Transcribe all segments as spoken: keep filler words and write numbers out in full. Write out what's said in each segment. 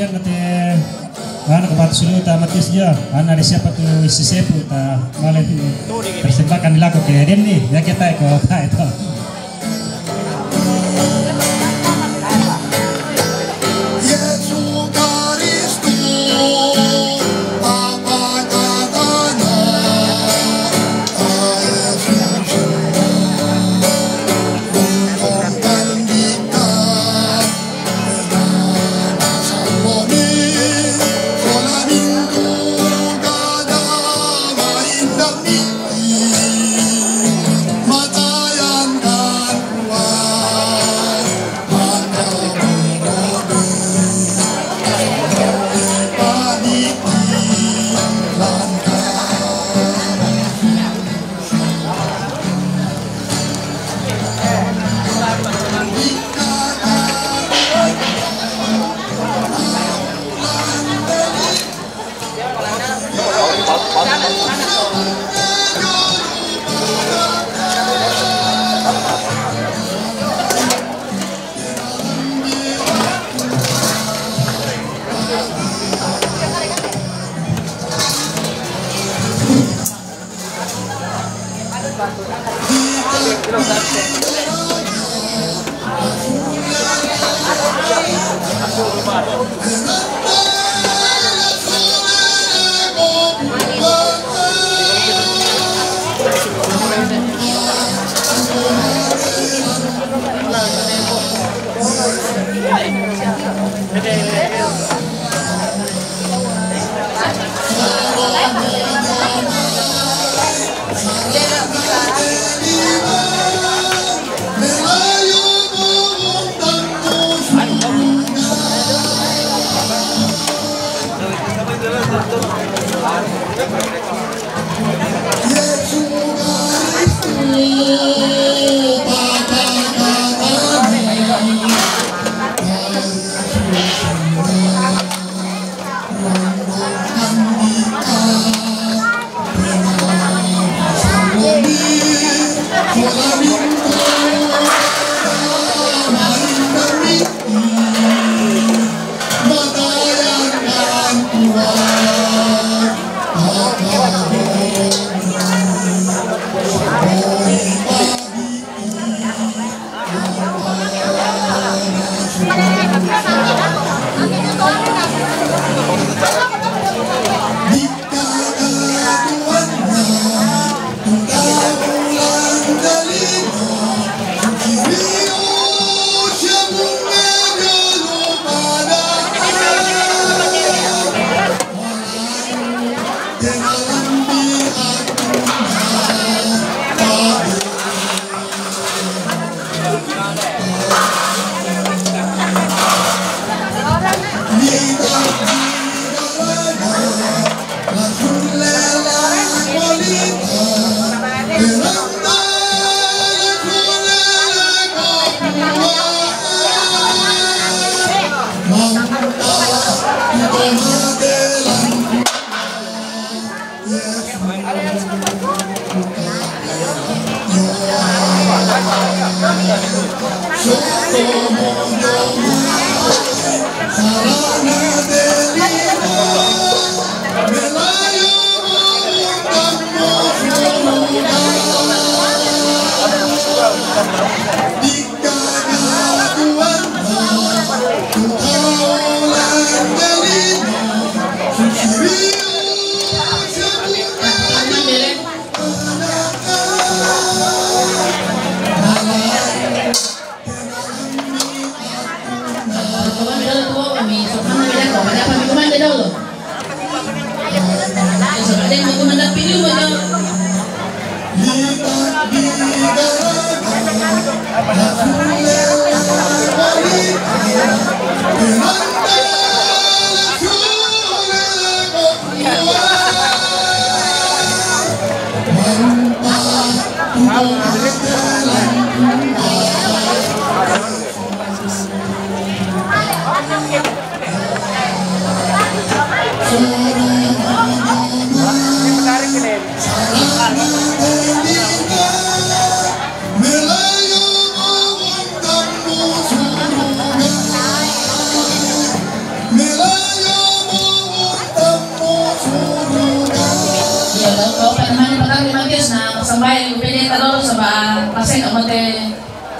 Mate, anu, ko batu sulu ta mati sio. Ana de siapa tu isi sepu ta male persembahkan di lako ke Denny. Ya kita ko ta itu.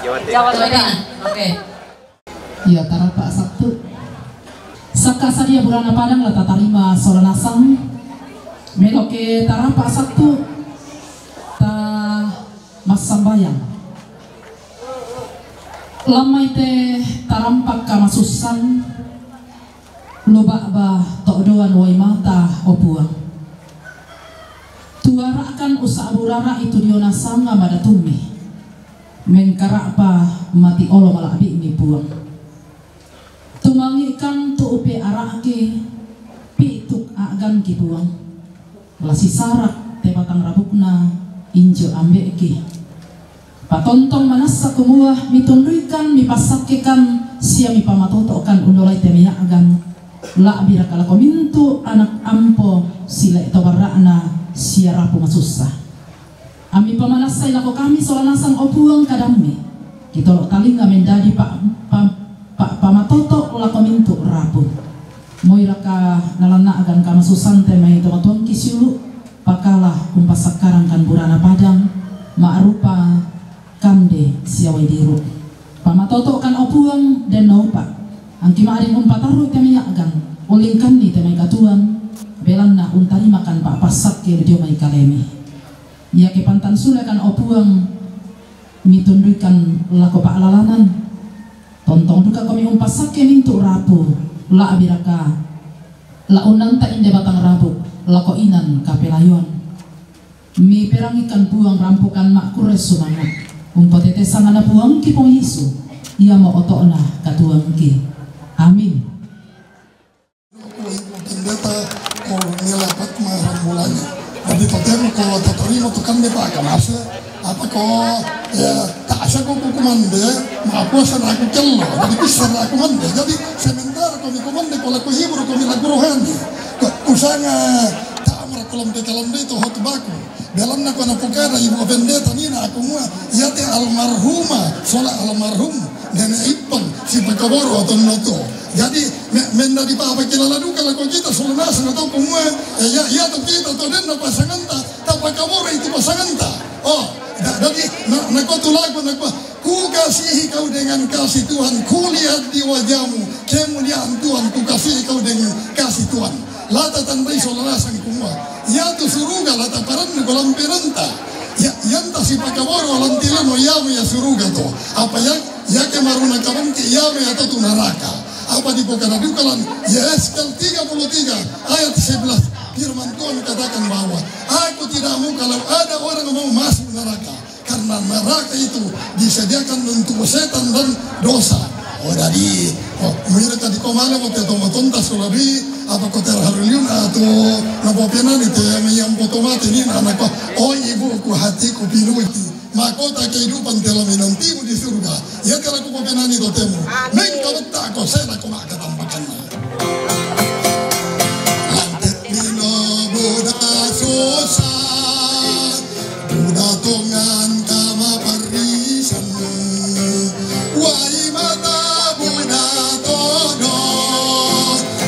Oke. Iya, tarapa' sattu'. Sakka' sadia burana padang la tatarima sola nasang. Melo' ke tarapa' sattu', ta massambayang. Lammai te tarampa' kamasussan, lu ba'ba to'doan wai mata, o Puang. Tuara'kan usa'bu rara'i tu dio nasanga madatummi. Mengkara'pa mati olo mala'bi'mi, Puang. Tumangi'kan tu upe ara'ki, pi'tuk a'ganki, Puang. La sisara' te batang rabukna injo ambe'ki. Patontong manassa kumua mitunruikan, mipassakkekan, sia mipamatoto'kan undolai te mia'gan. La'biraka lako mintu' anak ampo sile' to barra'na sia rapu masussa. Ammi pamanassai lako kami sola nasang, o Puang, kadammi. Kitolo' talinga mendadi pa, pa, pa, pamatoto' lako mintu' rapu. Moiraka nalanna'gan kamasussante mai tomatuangki siulu', pakala umpassakkarangkan burana padang, ma'rupa kande sia wai diru'. Pamatoto'kan, o Puang, den naupa'. Angki ma'din umpatarru' te mia'gan, ullingkanni te mai katuoang, belanna untarimakan pa'passakke ri dio mai kalemi. Iake pantang sulekan, o Puang, mitunruikan lako pa'lalanan. Tontong dukakomi umpassakke mintu' rapu, la'biraka la unnanta inde batang rapu lako inan kapelayoan. Miperangikan Puang rampokan ma'kurre sumanga'. Umpatete sanganna Puangki Puang Yesu, iamo oto'na katuoangki. Amin. Pendeta, ko ngelapat ma rambulannya. Jadi totemo ko tatarima tu kande pa kamase, apa ko, ya, ta'asa ko ku kumande, ma'puasa na aku kello, jadi bisa na aku mande. Jadi sementara ko mi kumande, ko lako hibur ko mi lako rohani. Ko kusanga ta'amara ko lampe kalambe to hotbaku. Belanna ko napokada ibu pendeta nina aku mua, iate almarhumah, sola almarhum, nene ippang, sipakaboro atonno to. Jadi, me-, menna dipapakilala duka lako kita sola nasang atau kumua, eh, ya, iya to kita to denna pasanganta, tapakaboro itu pasanganta. Oh, da-, jadi, na-, nako tu lagu, nako, "Kukasihi kau dengan kasih Tuhan, kulihat di wajahmu, kemuliaan Tuhan, kukasihi kau dengan kasih Tuhan." La tatandai sola nasang kumua, iya tu suruga la taparannu ko lampenanta. Ya, yanta sipakaboro lantilano, iamo iya suruga to. Apa ya, yake maruna kabangke, iamo iya to tu naraka. Apa dipokana dukalan, Yehezkiel tiga puluh tiga ayat sebelas, firman Tuhan katakan bahwa, "Aku tidak mau kalau ada orang mau masuk neraka." Karena neraka itu disediakan untuk setan dan dosa. Oh, jadi, oh, mira tadi ko male mo te tomatonta sola di, apa ko terharu liun atau napopenani te yang yang poto mate ni anak ko, "Oh, ibuku, hatiku pinuji. Mahkota kehidupan telah menantimu di surga." Ya, kalau ko popenani totemo. Mengka betta ko sela ko maka tampakanna. Lante' lino buda susah, buda tongang tama parrisannu, wai mata buda todo,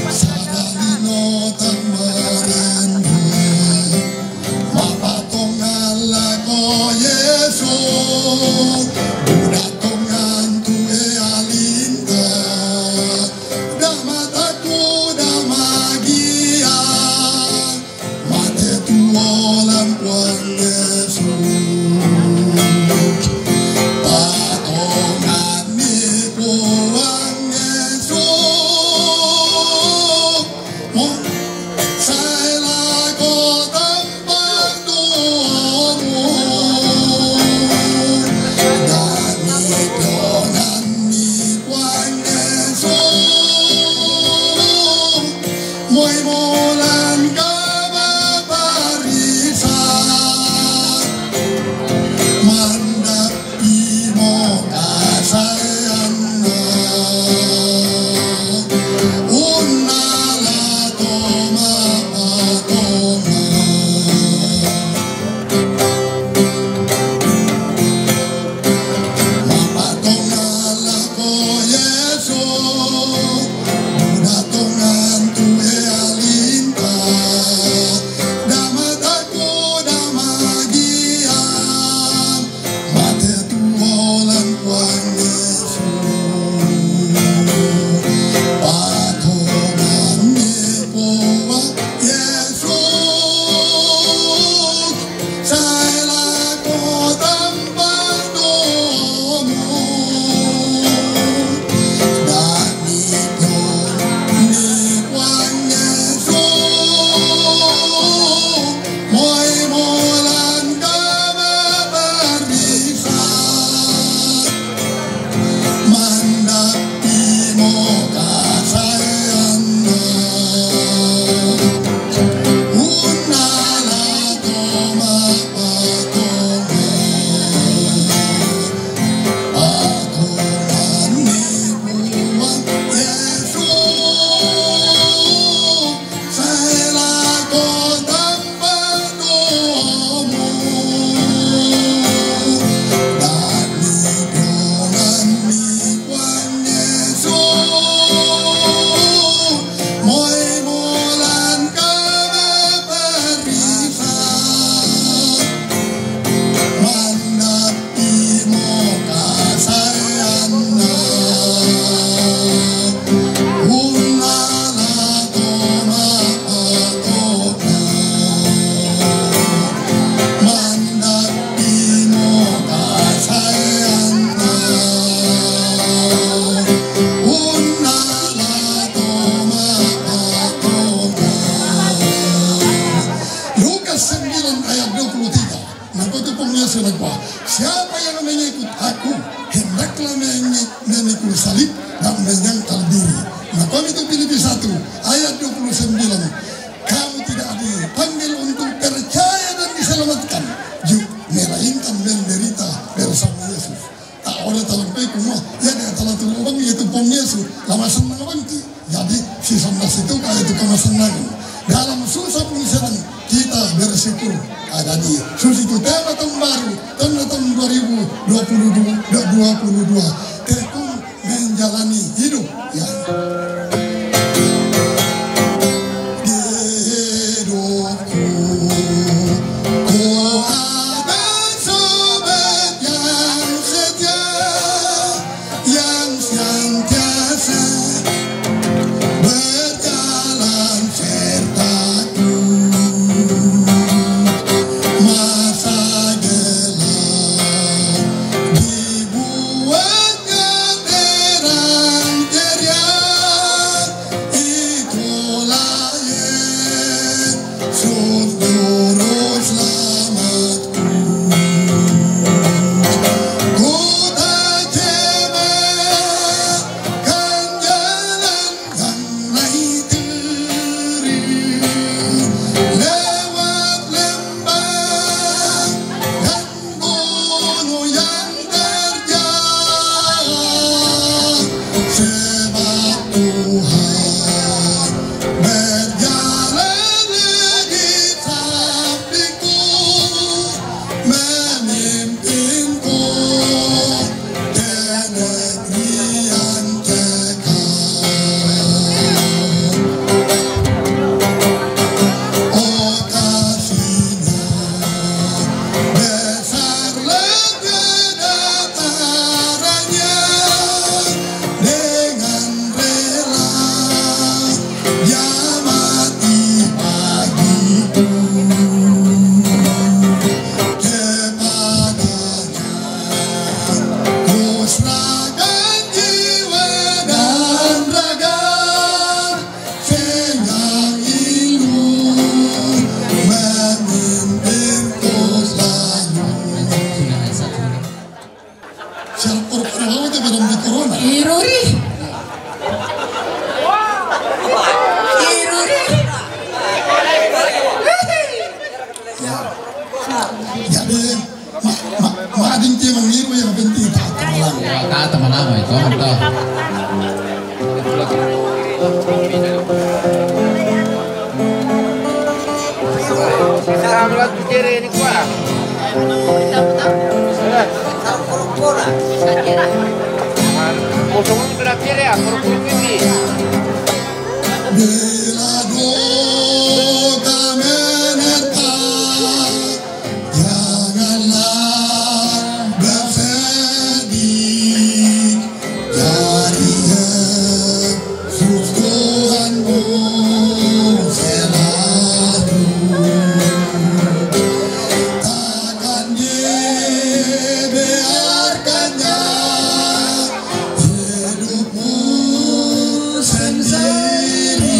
sada lino tammarennu. Mappatongang lako Yesu, buda tongang tue alinta, damataku damagia, mate tuo lampuang Yesu. Sampai kuma, ya, dia telah turun bang, yaitu pom Yesus. Lama senang bang ti. Jadi, si senang situ kayak itu kama senang. Dalam susah pun senang, kita bersyukur. Ada di susi itu tema tahun baru, tahun, tahun dua ribu dua puluh dua, dua puluh dua. Tekun menjalani hidup, ya. Di hidupku, ku ada sobat yang setia, yang senantiasa berjalan sertaku. Masa gelap dibuatnya terang ceria, itulah Yesus Juru Selamatku. Ku tak cemas, kan jalan yang naik turun, lewat lembah dan gunung yang terjal, sebab Tuhan berjalan di sampingku, memimpinku ke negeri yang kekal. Oh, kasihnya besar lebih datarannya, dengan rela Dia mati bagiku. Kepadanya ku serahkan jiwa dan raga, sehingga hidup memimpinku selalu. Siapa orang itu pada di corona? Iruri. Iruri. Ya. Jadi, ma, ma, ma ading ti mangiru yang penting tak teman. Ya, tak teman lama itu, entah. Sa Blanco Kiri ini kuah. Kosong ini berapa ya? Kosong ini. Bila duka menetap, janganlah bersedih. Dari Yesus Tuhanmu selalu, takkan dibiarkannya hidupmu sendiri.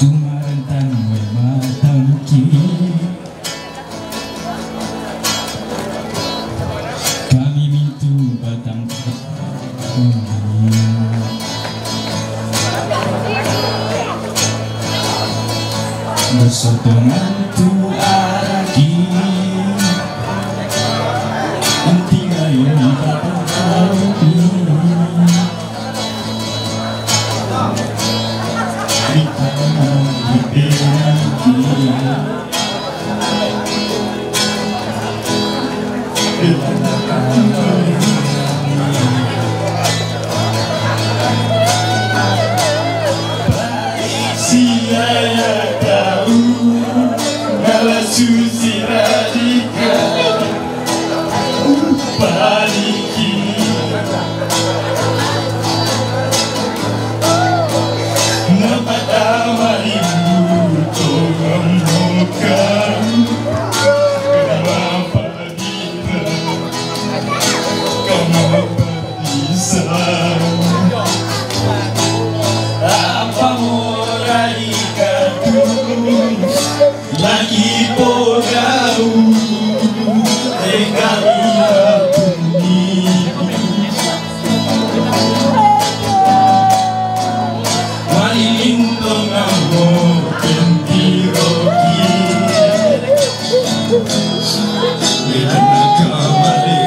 Tumarantan we matangki. Kami mintu batang. Bersotongan tu araki. Inti ayo batang. Sia ya tau, ngala susi radika. Paliki. Napatama ibu tongan mokam. Kenapa kita kamu berpisah? Apa morai katu? Lagi pogau, engkau puni. Malilindong amo pentiroki. Ilana kamale.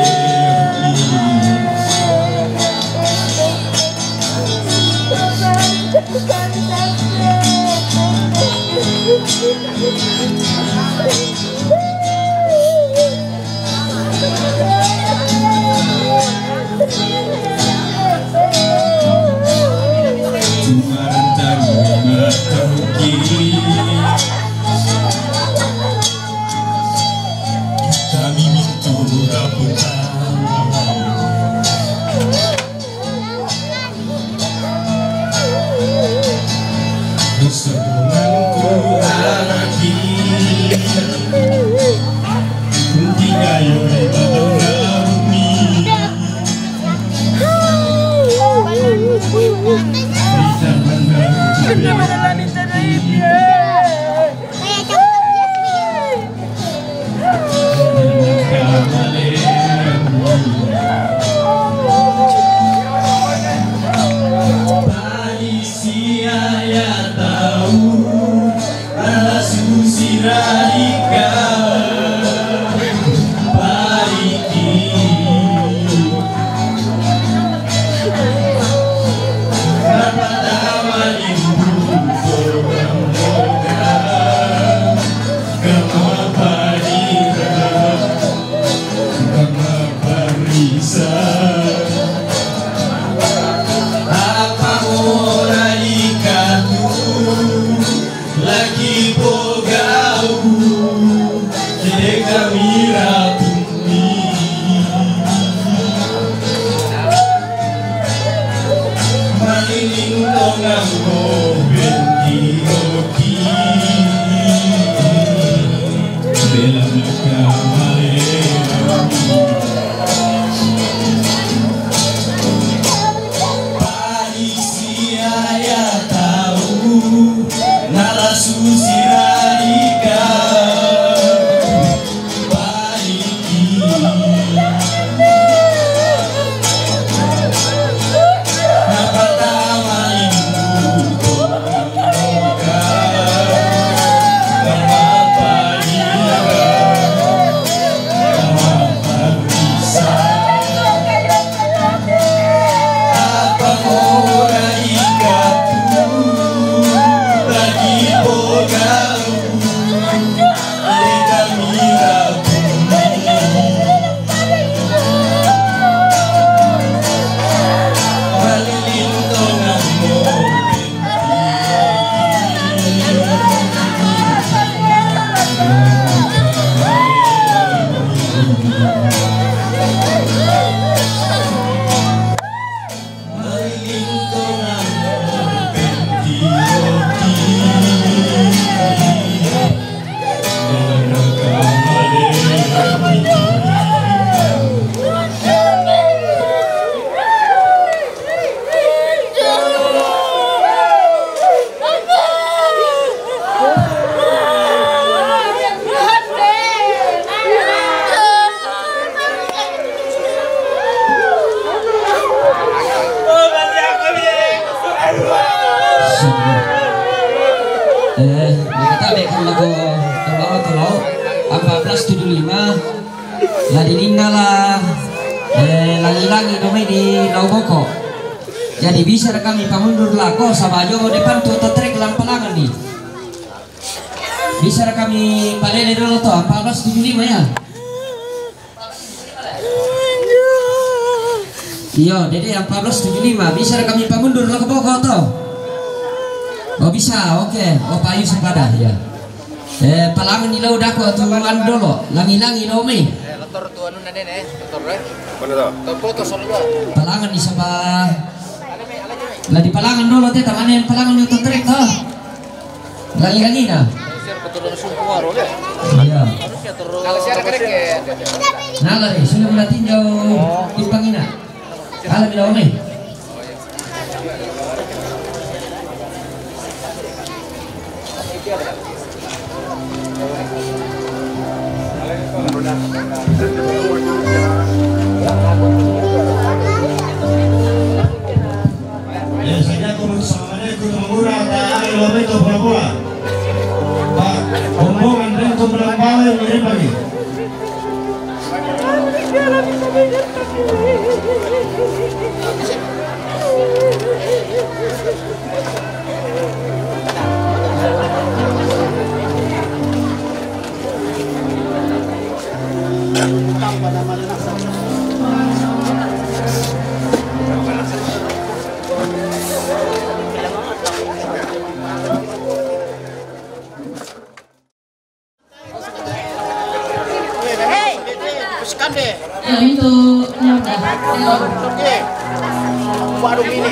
Kami mintu raputan. Bersotongan ku araki. Tinggal yo di batang rumi. Di taman baru. Sia ya tau, ala susi radika. Pariki. Napatama ibu tongan mokam. Kama parika. Kama parisa. Apa morai katu? Lagi pogau, kede kamira puni. Malilindong amo pentiroki. Bela maka malera. Sia ya tau, ngala susi radika. Lagu tolo tolo empat belas tujuh lima. La dininna la, eh, langi-langi do mai di Lauboko. Jadi bisa ra kami pamundur lako, saba jo depan tu oto trek lampalangan ni. Bisa ra kami palele dolo to empat belas tujuh lima ya. Iyo, dede empat belas tujuh lima. Bisa ra kami pamundur lako boko to? Oh, bisa, oke. Oh, payu sepada ya. Eh, palangan ni lo dako tu anu dolo. Langi-langi lo mai. Eh, lotor tu anu nane ne, lotor re. Mana to? Palangan ni saba. La dipalangan dolo te, tamane palangan ni oto trek to. Langi-langi na. Iya. Nala re, sudah mula tinjau di pangina. Ala bila ome. Eh, saja aku sama dia, aku sama murah, tak ada lo betul pura-pura. Pak, rombongan dari Kepulauan Bawah yang mirip lagi. Ya, itu. Ya, udah. Baru ini.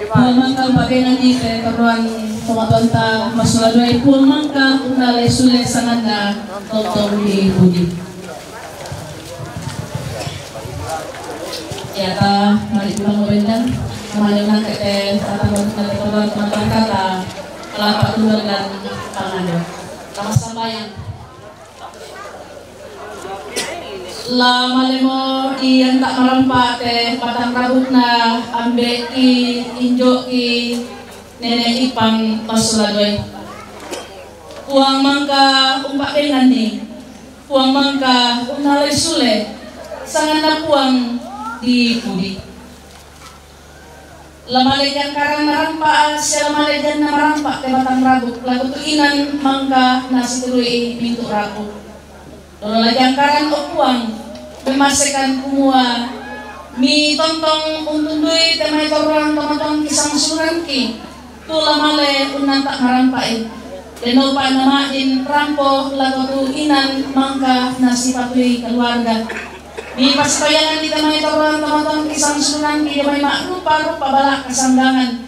Puang mangka umpabengan di te toruan tomatuanta masuladuai, puang mangka unnalai sule sanganna tontong di pudi. Iata mari pulang bendan, kemana nangke te tata bantu nate toruan tomatuanta ta kelapa tuan dan pangado. Tama sambayang. La malemo i anta marampa te batang rabukna, ambeki, injoki, nene ipang masuladuai. Puang mangka umpabenganni, puang mangka unnalai sule sanganna puang di pudi. La male jangkarang narampa, sia la male janna marampa te batang rabuk lako tu inan mangka nasitiru'i mintu rapu. Dolo la jangkarang, o puang, memasekan kumua mitontong untundui te mai torang tomatuang kisangsuranki tu la male unnanta marampai. Denopa nama'din rampo lako tu inan mangka nasipatui keluarga. Mipasitoyangan di te mai torang tomatuang kisangsuranki di mai ma'rupa-rupa bala kasanggangan.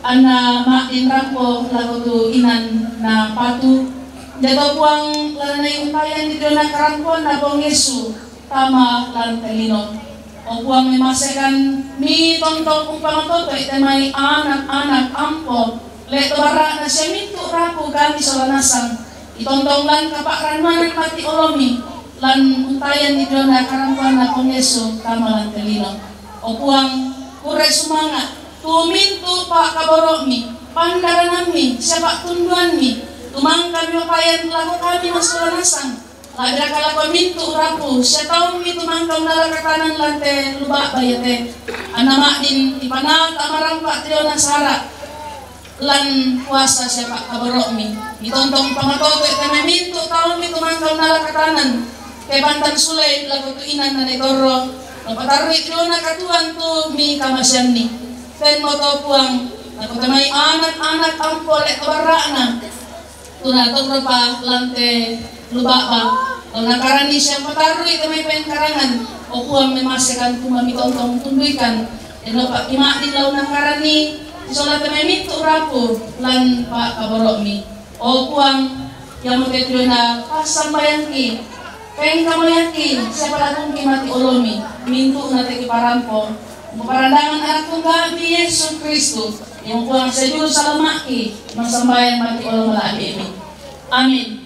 Anna ma'din rampo lako tu inan napatu. Jato puang lananai untayan di diona karampuanna Puang Yesu tama lan te lino. O puang memasekan mitontong umpamatotoi te mai anak-anak ampo, le to barra'na sia mintu rapu kami sola nasang. Itontong lan kapa'rannuanan mati olomi, lan untayan di diona karampuanna Puang Yesu tama lan te lino. O puang, kurre sumanga tu mintu pa'kaboro'mi, pandaranammi sia pa'tunduanmi, tumangkami umpayan lako kami massola nasang. La'biraka lako mintu rapu sia taummi tumangka unnala katanan lan te luba'ba iate. Anna ma'din ipanata marampa te diona sara lan kuasa sia pa'kaboro'mi. Mitontong umpamatotoi te mai mintu taummi tumangka unnala katanan, ke pantan sulei lako tu inan nane torro, napatarrui te diona katuoan tu mikamaseanni. Tenmo to puang, lako te mai anak-anak ampo le to barra'na. Tu natorropa lan te luba'ba, lao nakaranni sia patarrui te mai pengkarangan. O puang, memasekan kumua mitontong tunduikan, denopa kima'din lao nakaranni sisola te mai mintu rapu lan pa'kaboro'mi. O puang, iamote tu diona passambayangki, pengkamoyangki sia palakungki mati olomi, mintu nate kiparampo. Umpaparandangan anak tungga'mi Yesu Kristus, ia puang sia juru salama'ki, massambayang mati olo mala'bi'mi. Amin.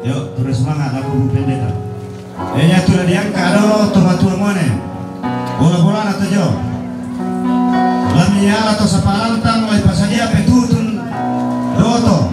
Yo, terus semangat lako Bu Pendeta. Enya tu la diangka dolo to matua muane. Bola-bolana to jo. Lami ala to sapalantang lai pasadia petutun doto.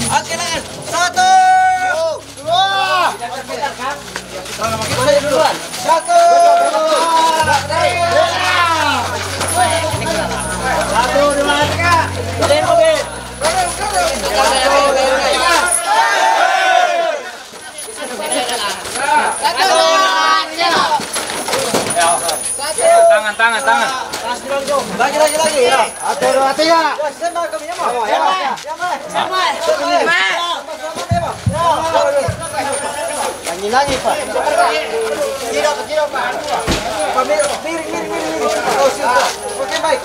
Oke, lanjut. Satu. Dua. Satu. Satu, dua, tiga. Tangan, tangan, tangan. Lagi, lagi, lagi, ya. Satu, dua, tiga. Ya, sembah kami, ya, Bang. Ya, Bang. Ya, Bang. Sembah. Sembah. Lagi, lagi, Pak. Tidak, tidak, Pak. Pak, miring, miring, miring, miring. Oh, siap. Oke, baik.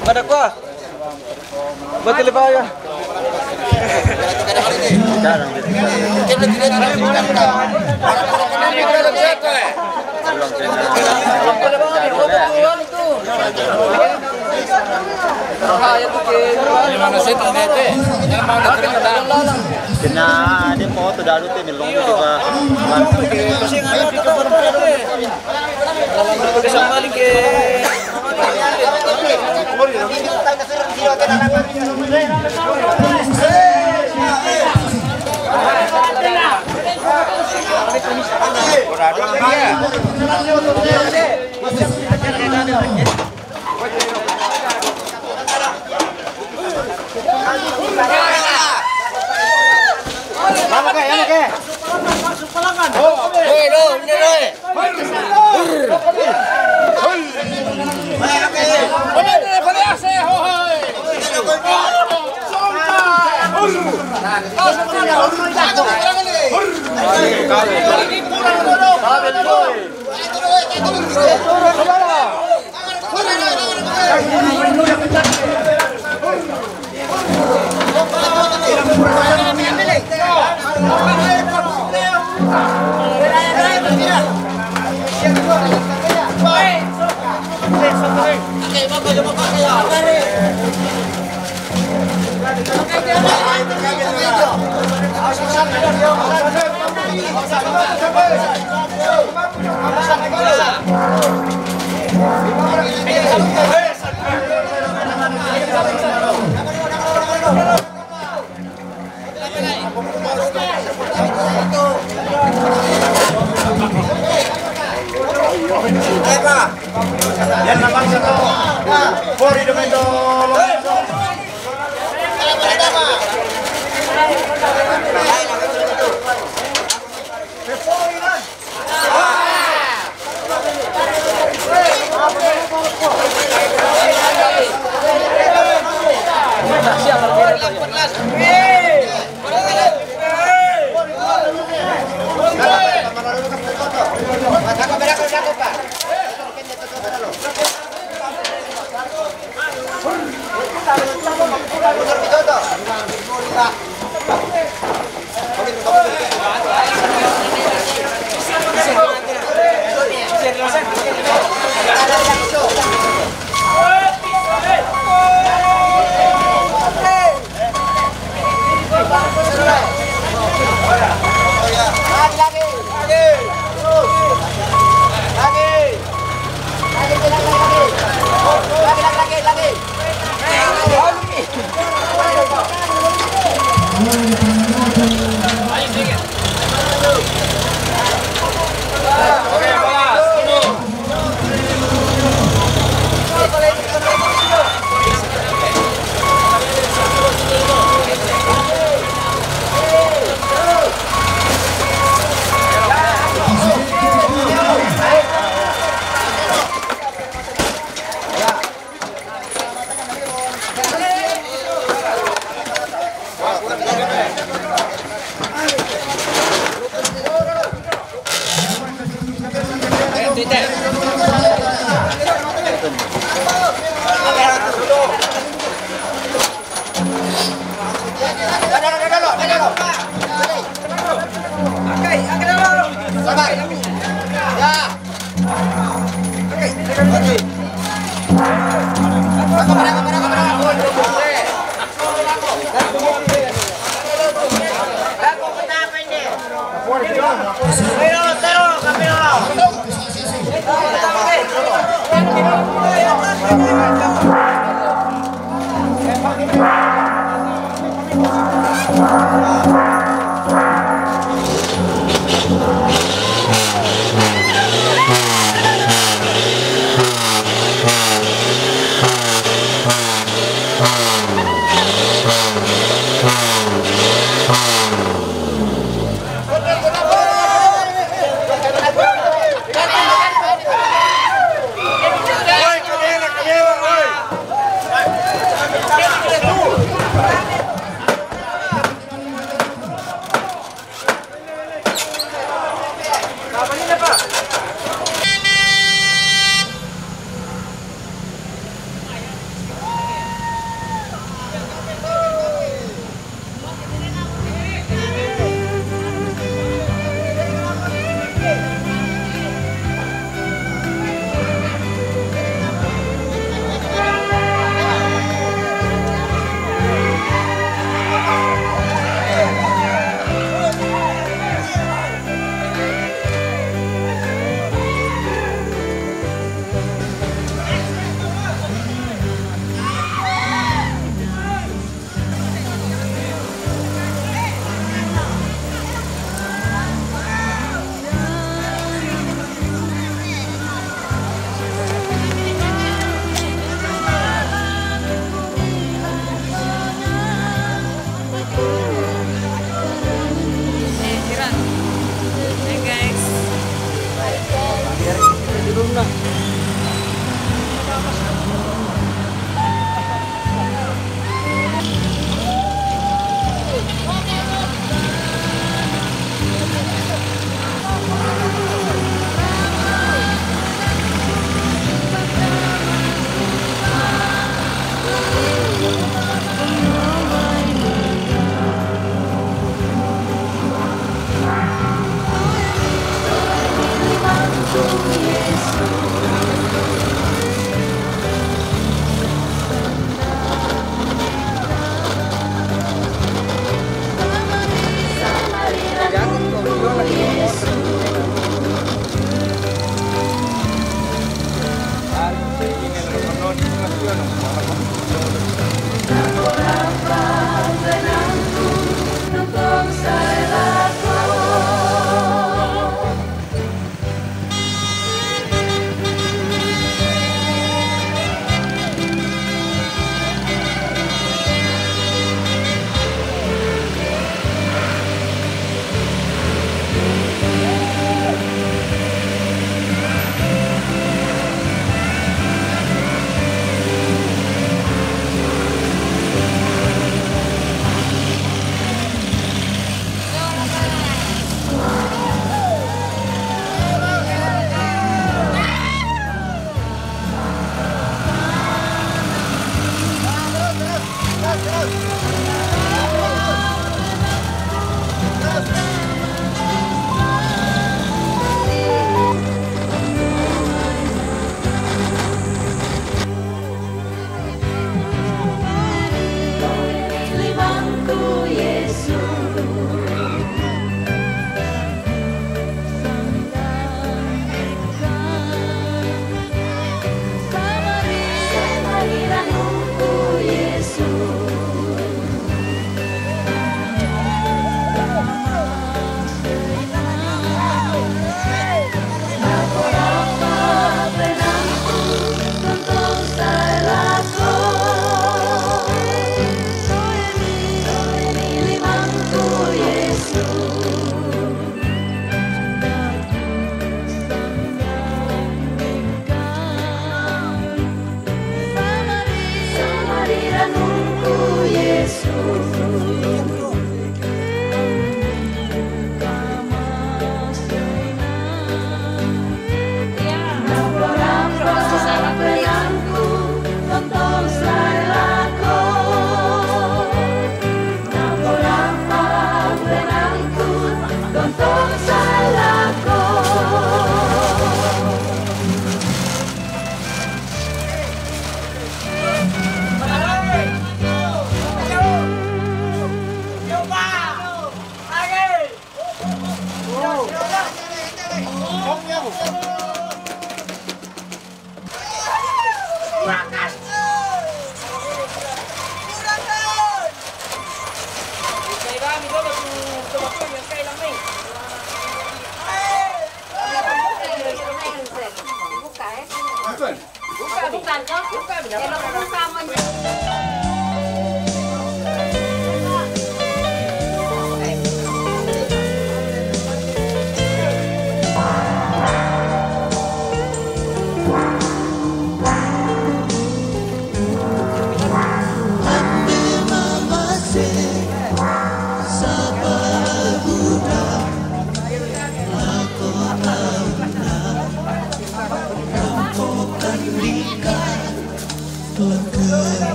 Pada kuah. Betul, Pak, ya. Kena ada foto dalu tu, milong tu, Pak.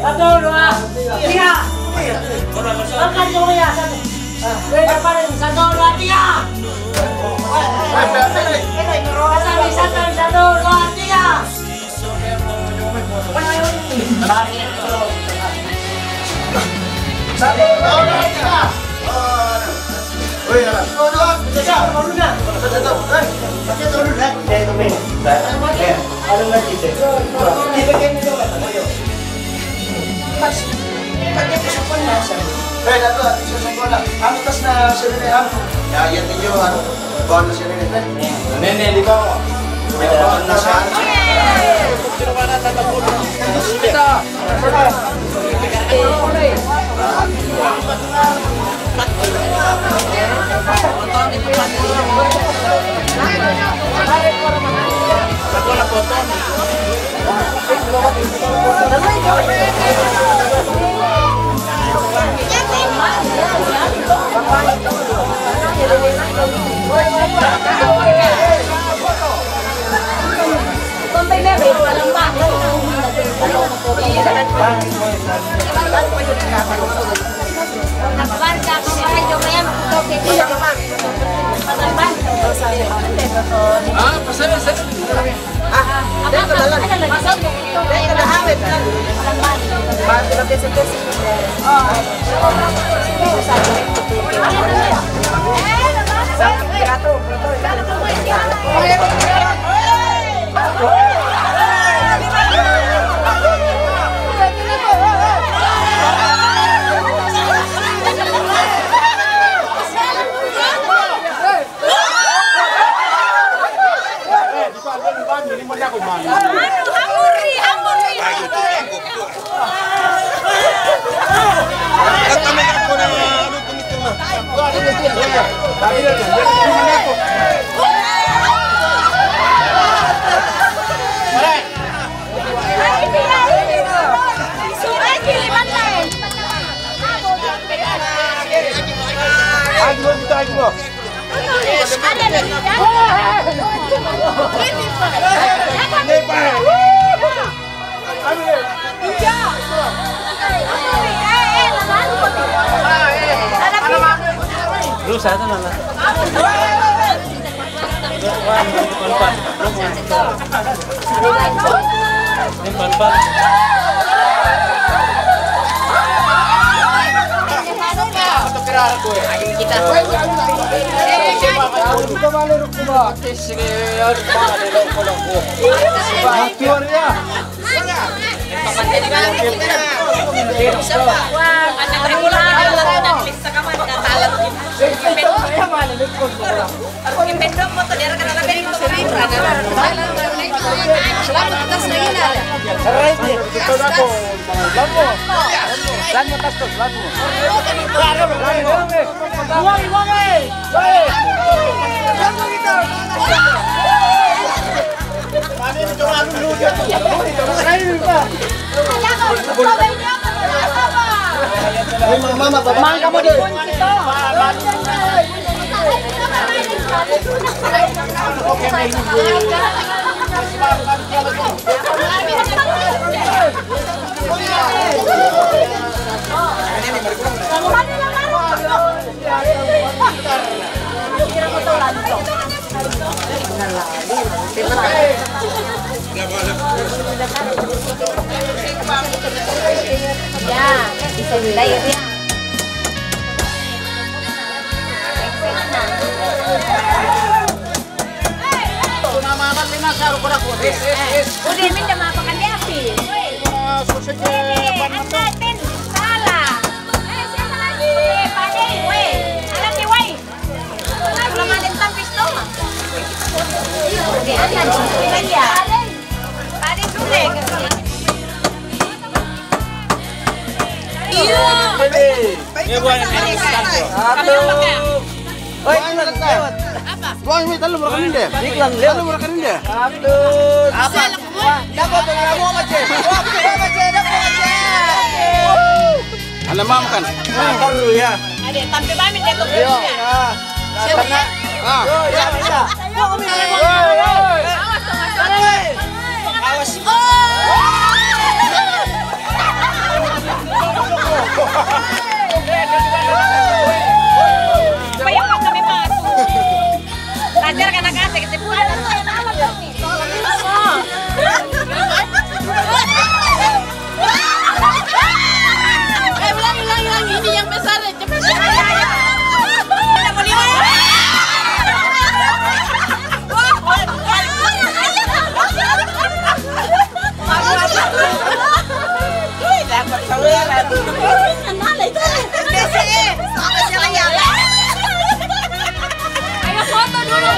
Satu, dua, tiga. Makan dulu ya, satu. Weh, depan, satu, dua, tiga. Satu, satu, satu, dua, tiga. Satu, dua, tiga. Woi, ya. Satu, dua, tiga. Satu, satu. Eh, pakai turun, ya. Saya temen. Saya. Ada lagi, saya. Kita kayak gitu, Mas. Ayo. Mas, pakai ke sopan, Mas. Eh, Dato, ati sa sopan na. Anu, tas na sirene, anu. Ya, iya, tiyo, anu. Bawa na sirene, eh. Nene, di bawah. Bawa na sa. Kita. Terus satu mana? Wah, ini depan, Pak. Ini depan, Pak. Mang, kamu di Ya, bisa dilihat ya. Udah minta maafkan dia, Pi. Ini, angkatin. Salah. Eh, siapa lagi? Pade, weh. Alam ni, weh. Belum ada tapis tu. Di atas, di bawah. Pade, sudah. Iya. Ini buat yang satu. Oi, lewat. Apa? Tuang, ini tahu berapa ini deh? Iklan, lewat. Tahu berapa ini deh? Apa? Dapat tuh, kamu apa, Cek? Wah, apa, Cek? Dapat, Cek. Anda mau makan? Makan dulu ya. Ada, tapi pamit ya, tuh. Iya. Siapa? Ah. Iya, bisa. Awas, awas, awas. Awas. Bayangkan kami masuk. Belajar kena kasih, kita pulang. Eh, ulangi, ulangi, ulangi. Ini yang besar, cepat, cepat. Ada mau lima. Dapat kamera. Kenal itu. Sama siapa ya? Ayo foto dulu.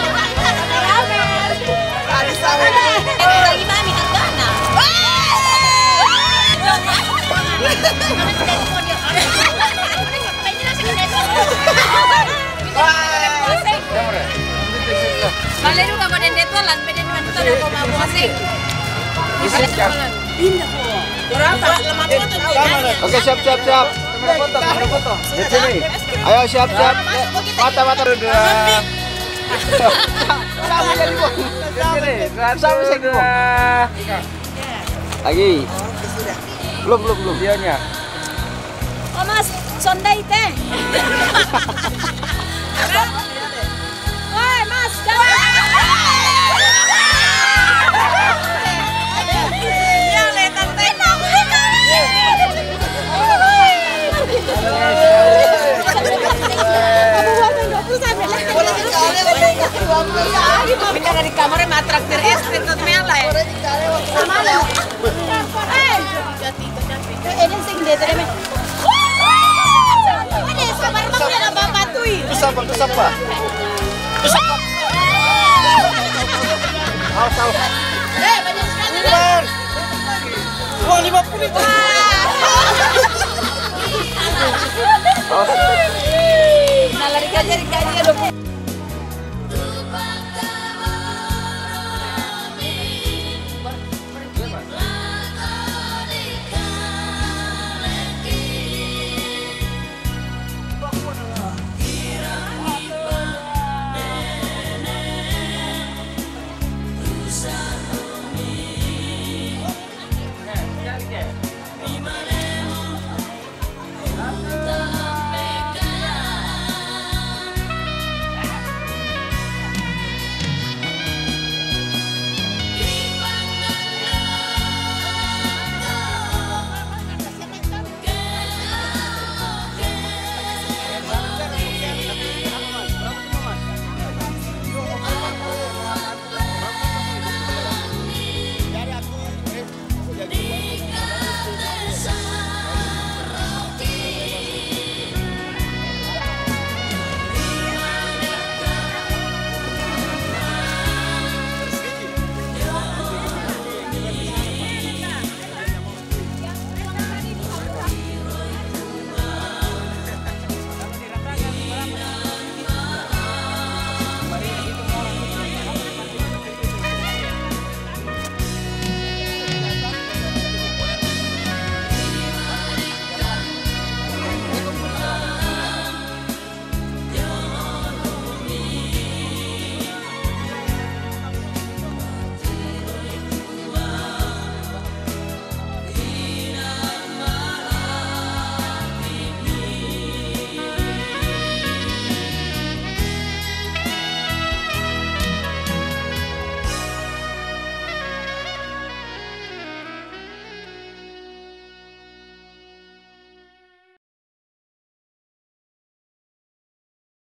Ada sama. Lagi mami, tengah. Bale duka ko dende tolan, pede ni manito na ko mabuasing. Oke, siap, siap, siap. Di sini. Ayo, siap, siap. Mata, mata. Dua. Sama lagi, Bang. Di sini. Sama lagi, Bang. Lagi. Belum, belum, belum. Dianya. Oh, Mas, sondai teh. Woi, Mas, jangan. Minta dari kamar yang matrak dari es, tetap mela ya. Sama lu. Eh, ini sing deh, tadi, men. Ada sabar, Bang, ada Bapak Tui. Itu siapa? Itu siapa? Itu siapa? Awas, awas. Eh, banyak sekali. Keluar. Uang lima puluh itu. Awas. Nah, lari aja, lari aja, dong.